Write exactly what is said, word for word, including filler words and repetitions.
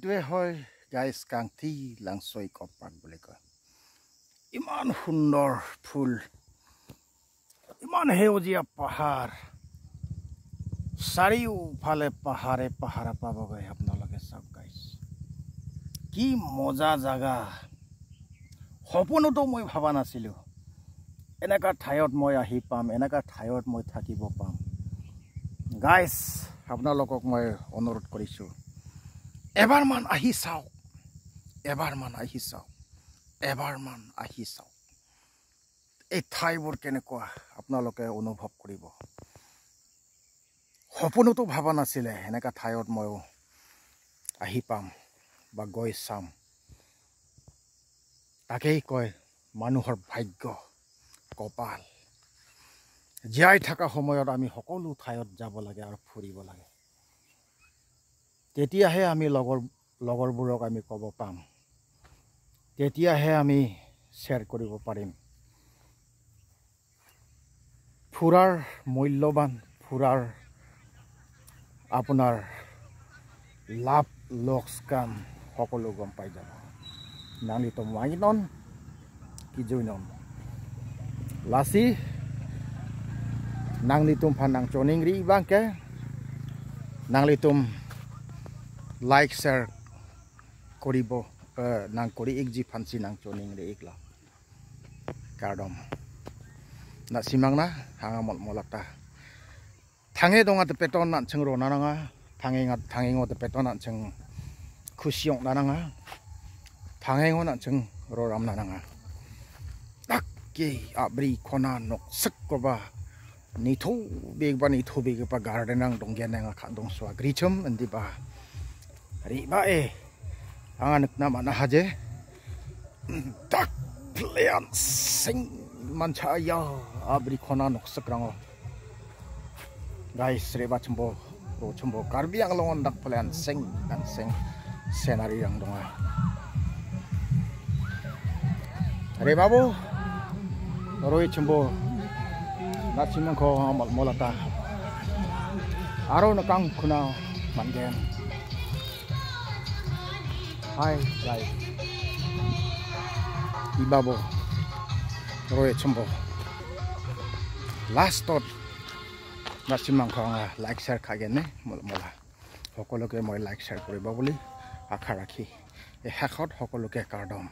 এইটোৱে হয় গাইছ, কাংথি লাংচৈ কপাক বুলি কয়। ইমান সুন্দৰ ফুল, ইমান সেউজীয়া পাহাৰ, চাৰিওফালে পাহাৰে পাহাৰ পাবগৈ আপোনালোকে। চাওক গাইছ, কি মজা জাগা। সপোনতো মই ভবা নাছিলো এনেকা ঠাইত মই আহি পাম, এনেকা ঠাইত মই থাকিব পাম। গাইছ, আপোনালোকক মই অনুৰোধ কৰিছো, এবাৰমান আহি চাওক, এবাৰমান আহি চাওক, এবাৰমান আহি চাওক। এই ঠাইবোৰ কেনেকুৱা আপোনালোকে অনুভৱ কৰিব। সপোনতো ভবা নাছিলে এনেকা ঠাইত ময়ো আহি পাম বা গৈ চাম। তাকেই কয় মানুহৰ ভাগ্য, কপাল। জীয়াই থকা সময়ত আমি সকলো ঠাইত যাব লাগে আৰু ফুৰিব লাগে। তেতিয়াহে আমি লগৰ, লগৰবোৰক আমি ক'ব পাম, তেতিয়াহে আমি শ্বেয়াৰ কৰিব পাৰিম। ফুৰাৰ মূল্যৱান, ফুৰাৰ আপোনাৰ লাভ লোকচান সকলো গম পাই যাব। Nanglitum vangnon, kijuinon. Lasi nanglitum aphan nangchoningri abangke, nanglitum like share koribo, eh, nangkori-ikji aphansi nangchoningri-iklo. Kardom. Nangsimang na hanga mol molata. Thang-e dong ate peton nangcheng ro nananga. Thang-e ngat, thang-e ngo ate peton nangcheng khusyong nananga. Thang-e ngo nangcheng ro ram nananga. Dak ke abri khona noksek ko ba. Nithubik ba, nithubik ba garden nang dong gen nang kha dong swa grichum andi ba. Ri ba e. Angan kna mana haje. Dak plen sing mancha ya abri khona noksek rang o. Guys, reba chumbo, ro chumbo, Karbi Anglong dak plen sing, kan sing scenery rang donga. Reba bo, roi chumbo, nangsimang ko mol molata. Aro nakang khuna mangen. Hi, guys. Ibabo. Roye chumbo. Last thought. Nangsimang khanga like share kha gen ne, mol mola. সকলোকে মই like share কৰিব বুলি আশা ৰাখি এই শেষত সকলোকে কাৰ্ডম।